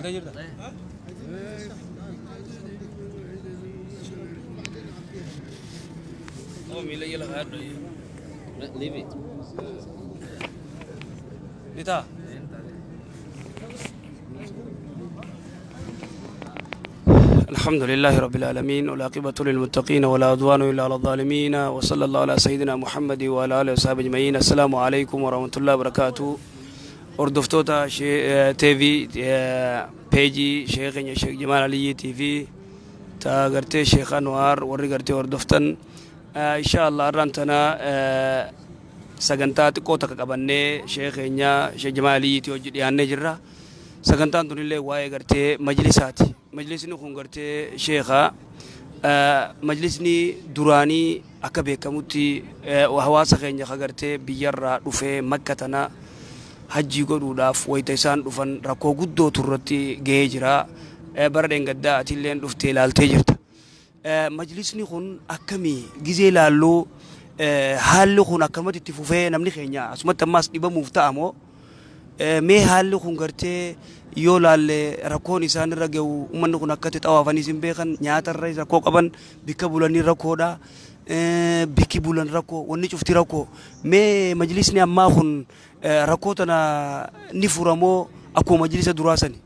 Laaltee jirta? Oo miila jala kaadhu. Leave it. Ni ta'a. الحمد لله رب العالمين والعاقبة للمتقين ولا عدوان إلا على الظالمين وصلى الله على سيدنا محمد وعلى آله وصحبه أجمعين. السلام عليكم ورحمة الله وبركاته. Hordoftoota TV peejii sheekh Sheekh Jamaal Aliyyi TV ta gartee Sheekh Anwaar warri gartee hordoftan, insha Allah har'aan tana sagantaa xiqqoo takka qabannee sheekh keenya Sheekh Jamaal Aliyyiitii hojii dhiyaannee jirra. Sagantaan tunillee waa'ee gartee majlisaati. Majlisni kun gartee sheekha majlisni duraanii akka beekamutti hawaasa keenya ka gartee biyyarraa dhufee Makka tana hajjii godhuudhaaf wayita isaan dhufan rakkoo guddootu irratti gahee jira. Bara dheengaddaa atilleen dhuftee ilaaltee jirta. Majlisni kun akkamii gizee ilaalluu, haalli kun akkamatti itti fufee namni keenya asumatti ammaas dhibamuuf ta'a moo, mee haalli kun gartee yoo laalle rakkoon isaan irra gahu, uummanni kun akkatti xawaafaniis hin beekan, nyaatarra rakkoo qaban, bikka bulanii rakkoodha. Bikki bulan rakkoo, wanni cufti rakkoo. Mee majlisni ammaa kun rakkoo tana ni furamoo akkuma majlisa duraa sani?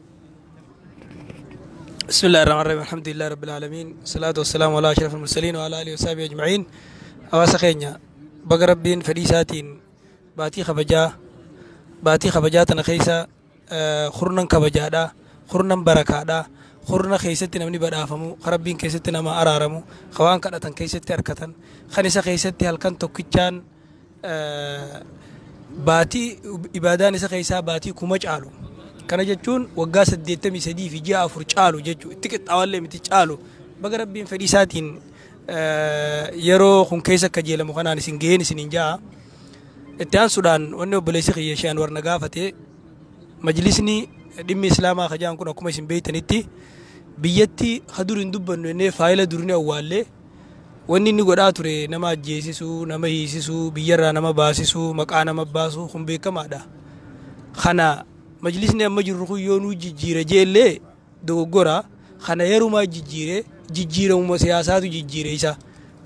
بسم الله الرحمن الرحيم، الحمد لله رب العالمين، الصلاة والسلام على أشرف المرسلين وعلى آله وصحبه أجمعين. Hawaasa keenya, baga Rabbiin fedhii isaatiin baatii kabajaa, baatii kabajaa tana keessa kurnan kabajaadha, kurnan barakaadha, kurna keessatti namni badhaafamu, ka Rabbiin keessatti nama araaramu, ka waan kadhatan keessatti harkatan, kan isa keessatti halkan tokkichaan baatii ibaadaan isa keessaa baatii 1000 caalu. Kana jechuun waggaa 83 fi ji'a 4 caalu jechuu, itti qixxaawallee miti, caalu. Baga Rabbiin fedhii isaatiin yeroo kun keessa kajeelamu kanaan isin gaheen isiniin ja'a. Itti aansuudhaan wanni obboleessi kiyya Sheekh Anwar na gaafate, majlisni dhimmi islaamaa kajaan kun akkuma isin beeytanitti biyyatti hadur hin dubbannu jennee faayila durni awwaallee, wanni inni godhaa ture nama ajjeesisuu, nama hiisisuu, biyyarraa nama baasisuu, maqaa nama baasuu kun beekamaadha. Kana majlisni amma jirru kun yoo nuu jijjiira jeellee dogoggora. Kana yerumaa jijjiire, jijjiiramuma siyaasaatu jijjiire isa.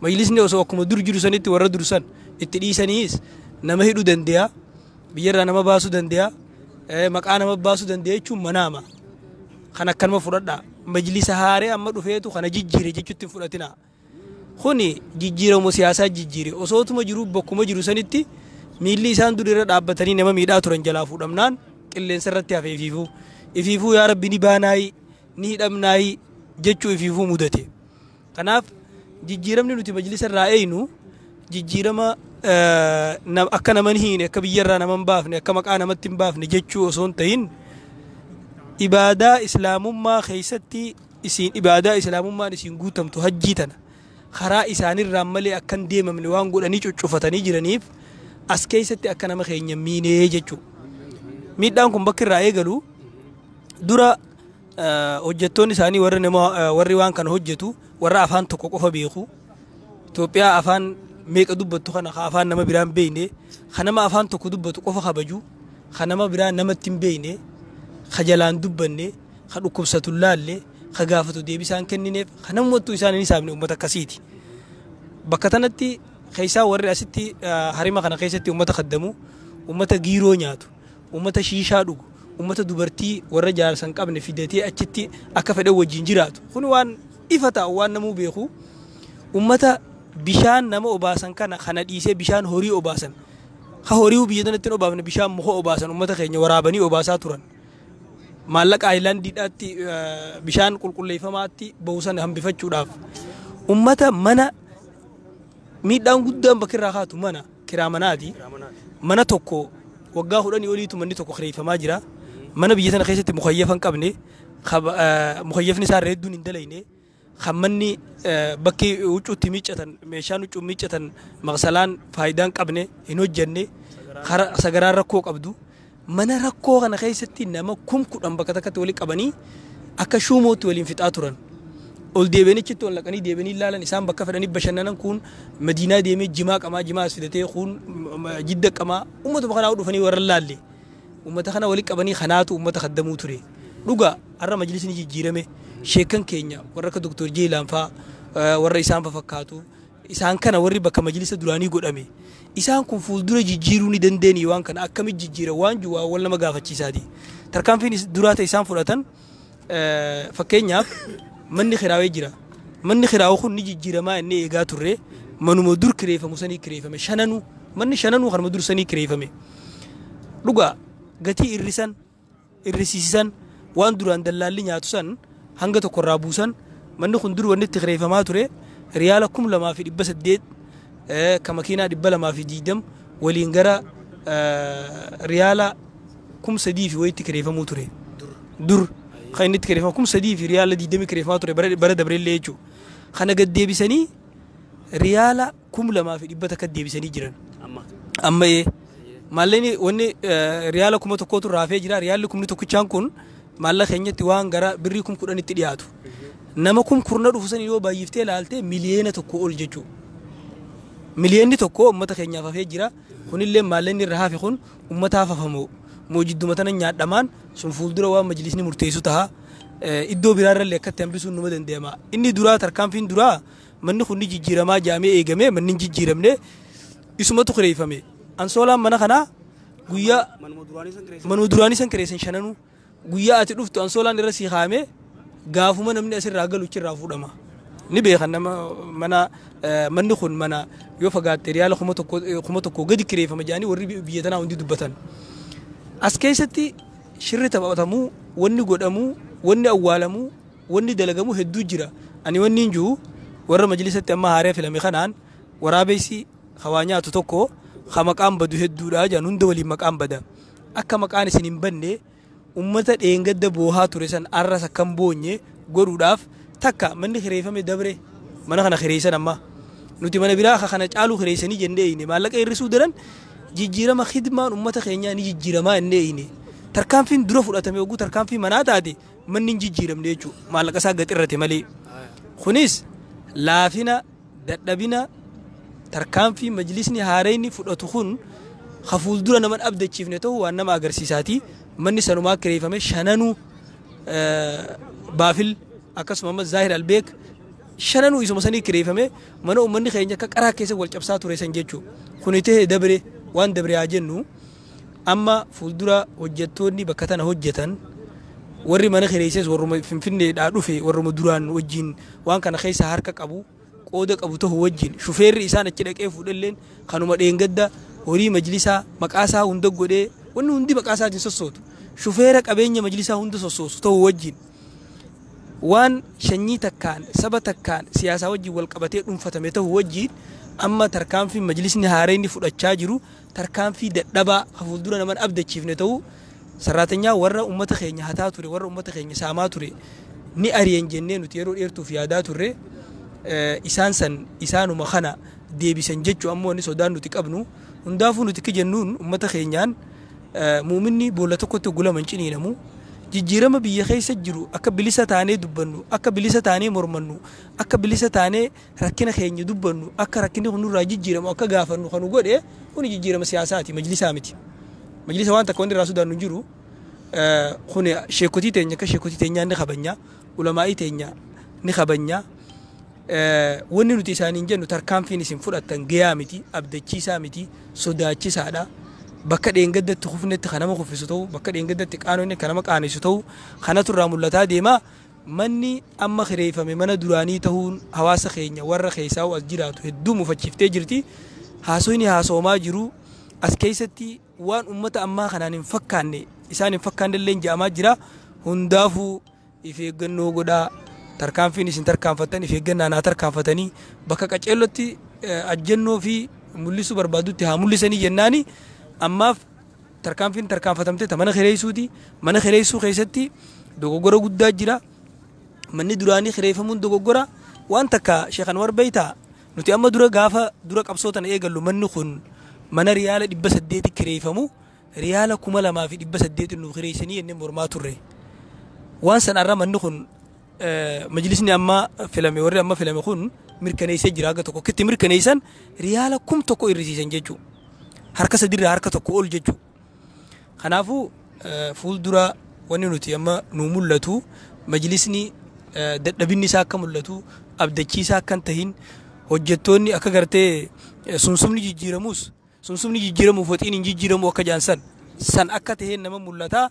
Majlisni osoo akkuma dur jiru sanitti warra dursan itti dhiisaniis nama hidhuu danda'a, biyyarraa nama baasuu danda'a, maqaa nama baasuu danda'a jechuun manaama. Kan akkanuma fudhadhaa. Majlisa haaree amma dhufeetu kana jijjiire jechuutti hin fudhatina. Kuni jijjiiramu siyaasaa jijjiire. Osootuma jiru bakkuma jiru sanitti miilli isaan dur irra dhaabbatanii nama miidhaa turan jalaa fuudhamnaan qilleensa irratti hafe ifiifuu. Ifiifuu yaa Rabbi ni baanaayi, ni hidhamnaayi jechuu ifiifuu mudate. Kanaaf jijjiiramni nuti majlisa irraa eeynu jijjiirama akka nama hin hiine, akka biyyarraa nama hin baafne, akka maqaa namatti hin baafne jechuu osoo hin ta'in, ibaadaa islaamummaa keessatti isin ibaadaa islaamummaan isin guutamtu hajjii tana karaa isaanirraan malee akka hin deemamne waan godhanii cuccufatanii jiraniif as keessatti akka nama keenya miinee jechuudha. Miidhaan kun bakka irraa eegalu dura hojjettoonni isaanii warri nama warri waan kana hojjetu warra afaan tokko qofa beeku. Itoophiyaa afaan meeqa dubbattu kana ka afaan nama biraan beekne, ka nama afaan tokko dubbatu qofa kabaju, ka nama biraa namatti hin beekne, ka jalaan dubbanne, ka dhukkubsatu laalle, ka gaafatu deebisaan kennineef, ka namoottu isaan hin hisaabne uummata akkasiiti. Bakka tanatti keessaa warri asitti harima kana keessatti uummata kaddamu, uummata giiroo nyaatu, uummata shiishaa dhugu, uummata dubartii warra jaarsa hin qabne fidatee achitti akka fedhan wajjin jiraatu. Kun waan ifa ta'u, waan namuu beeku. Uummata bishaan nama obaasan kana dhiisee bishaan horii obaasan. Ka horii biyya tanatti hin obaafne bishaan muka obaasan, uummata keenya waraabanii obaasaa turan. Maallaqa aayilaandiidhaatti bishaan qulqulleeffamaatti bahu sana hambifachuudhaaf. Uummata mana miidhaan guddaan bakka irraa kaatu mana kiraa manaati. Mana tokko waggaa 10 oliitu manni tokko kireeffamaa jira. Mana biyya tana keessatti mukayyafa hin qabne, mukayyafni isaa hedduun hin dalayne, kan manni bakki huccuutti miiccatan, meeshaan huccuu miiccatan maqsalaan faayidaa hin qabne, hin hojjenne, sagaraan rakkoo qabdu. Mana rakkoo kana keessatti nama 10,000 bakka takkatti walitti qabanii akka shuumootti waliin fixaa turan. Ol deebi'anii achitti ol naqanii deebi'anii ilaalan, isaan bakka fedhanii bashannanan, kun Madiinaa deemee jimaa qamaa, jimaa as fidatee, kun Jidda qamaa, uummatuma kanaa dhufanii warra laalle. Uummata kana walitti qabanii kanaatu uummata kaddamuu ture. Dhugaa har'a majlisni jijjiirame, sheekan keenya warra akka Dr. Jeelaan fa'aa, warra isaan fakkaatu, isaan kana warri bakka majlisa duraanii godhame, isaan kun fuuldura jijjiiruu ni dandeenye. Waan kana akkamitti jijjiira waan jiru wal nama gaafachiisaati. Tarkaanfiin duraa ta'e isaan fudhatan, fakkeenyaaf manni kiraawee jira. Manni kiraawuu kun ni jijjiiramaa inni eegaa turre, manuma dur kireeffamu sanii kireeffame shananuu, manni shananuu kanuma dur sanii kireeffame. Dhugaa gatii irrisan, irrisiisan, waan duraan dallaalli nyaatu san hanga tokko irraa buusan. Manni kun dur wanni itti kireeffamaa ture riyaala 2800, ka makiinaa 220 waliin gara riyaala 3000 fi wayitti kireeffamuu ture. Dur kan inni itti kireeffamu 3000 fi riyaala 20 kireeffamaa ture bara dabreellee jechuudha. Kana gad deebisanii riyaala 2100 deebisanii jiran. Amma maallaqni wanni riyaala 1000tu raafee jira. Riyaalli kumni tokkichaan kun maallaqa keenyatti waan gara birrii 10,000tti dhiyaatu. Nama 10,000 dhufu san yoo baay'iftee ilaalte 1 miliyoona ol jechuudha. 1 miliyoonni uummata keenyaaf hafee jira. Kunillee maallaqni irra hafe kun uummataaf hafamoo moo jidduma tana nyaadhamaan sun fuuldura waan majlisni murteessu taha. Iddoo biraarrallee akkatti hambisuun numa danda'ama. Inni duraa, tarkaanfiin duraa, manni kun ni jijjiiramaa jaamee eegamee, manni hin jijjiiramne, isumatu kireeffame. Ansoolaan mana kanaa guyyaa manuma duraanii san kireessan shananuu, guyyaa ati dhuftu ansoolaan irra sii kaa'amee, gaafuma namni asirraa galu achirraa fuudhama. Ni beekan nama mana, manni kun mana yoo fagaatte riyaala 1000 gadi kireeffama jedhanii warri biyya tanaa hundi dubbatan. As keessatti shirri taphatamuu, wanni godhamuu, wanni awwaalamuu, wanni dalagamuu hedduu jira. Ani wanni hin jiru warra majlisatti amma haaree filame kanaan waraabessi hawaa nyaatu tokko ha maqaan badu hedduudha jedhan, hunda waliin maqaan bada. Akka maqaan isin hin banne, ummata dheengadda boohaa ture san arras akkam boonye godhuudhaaf, takka manni kireeffame dabre, mana kana kireessan, amma nuti mana biraa akka kana caaluu kireessanii jennee eyne, maallaqa hir'isuu daran jijjiirama khidmaan ummata keenyaa ni jijjiiramaa jennee eyne. Tarkaanfiin dura fudhatame oguu tarkaanfii manaa taate, manni hin jijjiiramne jechuudha, maallaqa isaa gaxirrate malee. Kunis laafina, dadhabina tarkaanfii majlisni haarayni fudhatu kun ka fuuldura nama abdachiifne ta'uu waan nama agarsiisaati. Manni sanumaa kireeffame shananuu, baafil akkasuma amma Zaahir Albeek shananuu isuma sanii kireeffame, mana uummanni keenya akka qaraa keessa wal cabsaa ture san jechuudha. Kuni ta'e dabre, waan dabre haa jennu. Amma fuuldura hojjettoonni bakka tana hojjetan, warri mana kireesses warruma Finfinneedhaa dhufe, warruma duraan wajjin waan kana keessa harka qabu, qooda qabu ta'u wajjin, shufeerri isaan achi dhaqee fuudhalleen kanuma dheengadda horii majlisaa maqaa isaa hunda godhee, wanni hundi maqaa isaatiin sossootu, shufeera qabeenya majlisaa hunda sossoosu ta'u wajjin, waan shanyii takkaan, saba takkaan, siyaasaa wajjin wal qabatee dhuunfatame ta'u wajjin, amma tarkaanfii majlisni haareenni fudhachaa jiru tarkaanfii dadhabaa ka fuuldura naman abdachiifne ta'u, sarraatanyaa warra ummata keenya hataa ture, warra ummata keenya saamaa ture ni ari'an jennee nuti yeroo dheertuuf yaadaa turre, isaan san isaanuma kana deebisan jechuu. Ammoo inni sodaan nuti qabnu hundaafuu nuti ki jennuun ummata keenyaan, muuminni boolla tokkotti gulaman ciniinamu. Jijjiirama biyya keessa jiru akka bilisa taanee dubbannu, akka bilisa taanee mormannu, akka bilisa taanee rakkina keenya dubbannu, akka rakkinni kun nurraa jijjiiramu akka gaafannu kanu godhe kun jijjiirama siyaasaati, majlisaa miti. Majlisa waan takka wanni irraa sodaannu jiru. Kun sheekotii teenya, akka sheekotii teenyaa ni kabanya, ulamaa'ii teenya ni kabanya. Wanni nuti isaaniin jennu, tarkaanfiin isin fudhattan gayaa miti, abdachiisaa miti, sodaachisaadha. Bakka dheengaddatti kufnetti kan nama kuffisu ta'u, bakka dheengaddatti qaanonni kan nama qaanessu ta'u kanatu irraa mul'ataa deema. Manni amma kireeffame mana duraanii ta'uun hawaasa keenya warra keessaa as jiraatu hedduu mufachiiftee jirti. Haasofni haasoomaa jiru as keessatti waan ummata ammaa kanaan hin fakkaanne, isaan hin fakkaanne illee jedhamaa jira. Hundaafuu if eeggannoo godhaa. Tarkaanfiin isin tarkaanfattan if eeggannaan haa tarkaanfatanii, bakka qaceellotti ajjannoo fi mul'isuu barbaadutti haa mul'isanii jennaani. Ammaaf tarkaanfiin tarkaanfatamte ta mana kireessuuti. Mana kireessuu keessatti dogoggora guddaa jira. Manni duraanii kireeffamuun dogoggora. Waan takka, Sheekh Anwar, beeytaa, nuti amma dura gaafa dura qabsoo tana eegallu, manni kun mana riyaala 800 kireeffamu riyaala 2800 nu kireessanii jennee mormaa turre. Waan san irra manni kun majlisni amma filame, warri amma filame kun mirkaneessee jira haga tokko. Kitti mirkaneessan riyaala 1000 hir'isiisan jechuudha. Harka sadirraa harka tokko ol jechuudha. Kanaafuu fuuldura Wanni nuti amma nu mul'atu majlisni dadhabinni isaa akka mul'atu, abdachiisaa akka hin tahin, hojjettoonni akka gartee sunsumni jijjiiramus sunsumni jijjiiramuuf waxiin hin jijjiiramu akka jaansan san akka taheen nama mul'ata.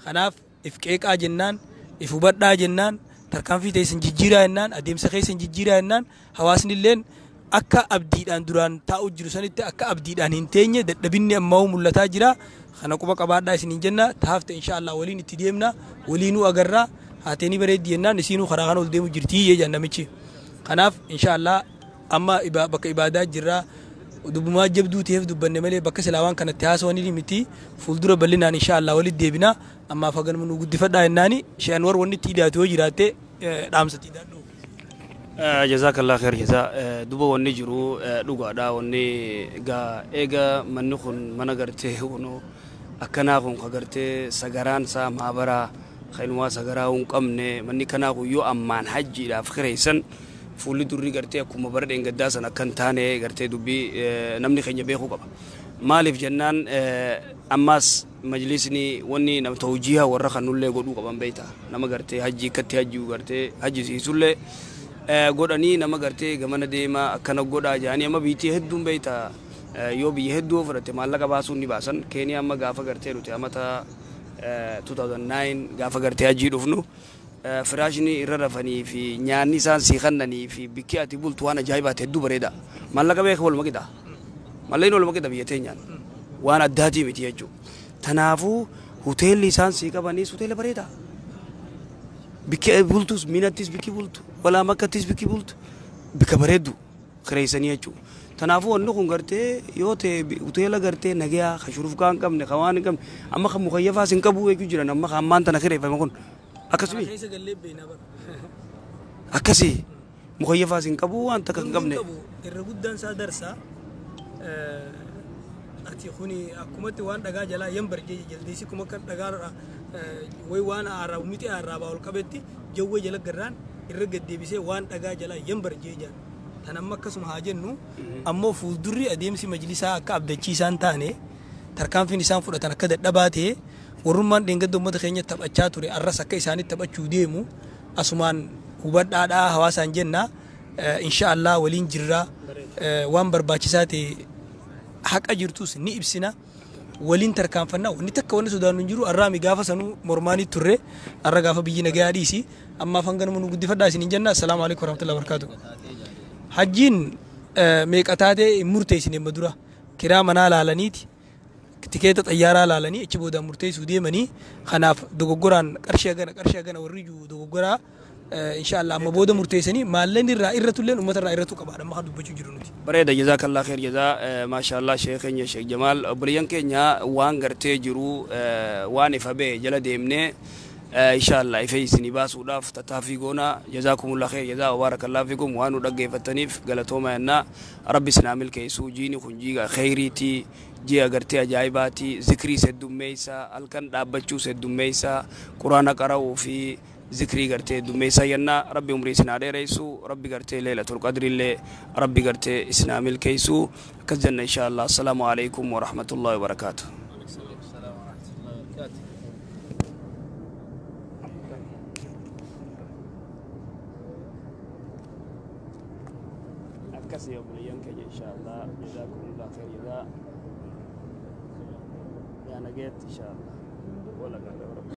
Kanaaf if qeeqaa jennaan, if hubadhaa jennaan, tarkaanfii teessan jijjiiraa jennaan, adeemsa keessan jijjiiraa jennaan, hawaasni illeen akka abdiidhaan duraan taa'u jiru sanitti akka abdiidhaan hin teenye dadhabinni ammaa mul'ataa jira. Kana quba qabaadhaa isiniin jenna. Taafte insha Allah waliin itti deemna, waliinuu agarraa, haateenii bareeddi jennaan isiinuu karaa kana ol deemu jirtii jee namichi. Kanaaf insha Allah amma bakka ibaadaa jirraa, dubbumaa jabduu ta'eef dubbanne malee bakka silaa waan kanatti haasawanii miti. Fuuldura bal'inaan insha Allah walitti deebina. Ammaaf haganuma nu guddifadhaa jennaani. Sheek Anwar wanni itti hidhaatu yoo jiraatte dhaamsa itti hidhaadhu. Jazakallah khair jazaa. Duba wanni jiru dhugaadha. Wanni gaa eega manni kun mana gartee kunoo akkanaa kun ka gartee sagaraan isaa maabaraa kainumaa sagaraa hin qabne, manni kanaa kun yoo ammaan hajjiidhaaf kireessan fuulli durri gartee akkuma bara dheengaddaa san akka hin taane gartee dubbii namni keenya beekuu qaba. Maaliif jennaan, ammaas majlisni wanni nama tawjiiha warra kanullee godhuu qaban beekta, nama gartee hajjii akkatti hajjii gartee hajjisiisullee godhanii nama gartee gamana deema akkana godhaa jedhanii. Amma biitii hedduun beekta, yoo biyya hedduu fudhatte maallaqa baasuun ni baasan. Keeniyaa amma gaafa gartee nuti amata 2009 gaafa gartee hajjii dhufnu, firaashni irra rafanii fi nyaanni isaan sii kennanii fi bikki ati bultu waan ajaa'ibaati, hedduu bareeda. Maallaqa beeka waluma qixa, mallaqni waluma qixa biyya teenyaan waan addaatii miti jechuudha. Tanaafuu hoteelli isaan sii qabanis hoteela bareeda. Bikki bultus Minattis bikki bultu, walaa Makkattis bikki bultu bikka bareeddu kireessanii jechuudha. Tanaafuu wanni kun gartee yoo ta'e hoteela gartee nagayaa ka shurufkaa hin qabne, ka waan hin qabne, amma kan mukayyafaas hin qabu jechuu jiran, amma kan ammaan tana kireeffame kun akkasumi Keessa gallee beekna bara. Akkasii mukayyafaas hin qabu, waan takka hin qabne. Irra guddaan isaa darsaa ati kuni akkumatti waan dhagaa jalaa yambar jee jaldeessi kuma akka dhagaa way waan aarraa miti aarraa ol qabetti jawwee jala garraan irra gaddeebisee waan dhagaa jalaa yambar jee jaan. Tan amma akkasuma haa jennu, ammoo fuuldurri adeemsi majlisaa akka abdachiisaan taane, tarkaanfiin isaan fudhatan akka dadhabaa ta'e, warrummaan dheengadda uummata keenya taphachaa ture arras akka isaanitti taphachuu deemu asumaan hubadhaadhaa hawaasaan jenna. Insha Allah waliin jirraa, waan barbaachisaa ta'e haqa jirtus ni ibsina, waliin tarkaanfannaa. Wanni takka wanni sodaannu hin jiru. Arraami gaafa sanuu mormaanii turre, arra gaafa biyyi nagayaa dhiisi. Ammaaf hanganuma nu guddifadhaa isiniin jenna. Assalaamu alaikum warahmatullahi wabarakatuh. Hajjiin meeqa taatee hin murteessine. Amma dura kiraa manaa laalaniiti, tikeeta xayyaaraa laalanii achi boodaan murteessuu deemanii. Kanaaf dogoggoraan qarshii hagana qarshii hagana warri jiru dogoggoraa. Insha Allah amma booda murteessanii maallaqni irraa irratulleen uummata irraa irratu qabaadha amma kan dubbachuu jiru nuti. Bareeda, jazakallah khair jazaa. Maashaallah, sheekh keenya Sheekh Jamaal, obboleeyyan keenya, waan gartee jiru waan ifa ba'e jala deemnee insha Allah ifa isinii baasuudhaaf tattaaffii goona. Jazaakumullah khair jazaa wa baarakallahu fikum. Waan nu dhaggeeffattaniif galatooma jennaa. Rabbi isin haa milkeessu. Jiini kun jiiga khayriiti, ji'a gartee ajaa'ibaati. Zikrii heddummeessa, halkan dhaabbachuu heddummeessa, quraana qara'uu fi zikrii gartee heddummeessa jenna. Rabbi umrii isin haa dheeressu, Rabbi gartee Leelatul Qadrillee Rabbi gartee isin haa milkeessu akkas jenna insha Allah. Assalaamu alaikum wa rahmatullahi wa barakaatuh. السلام ورحمة الله وبركاته. Akkasii obboleeyyan keenya, insha Allah. Jazaakumullah khair jazaa. Yaa nageetti insha Allah.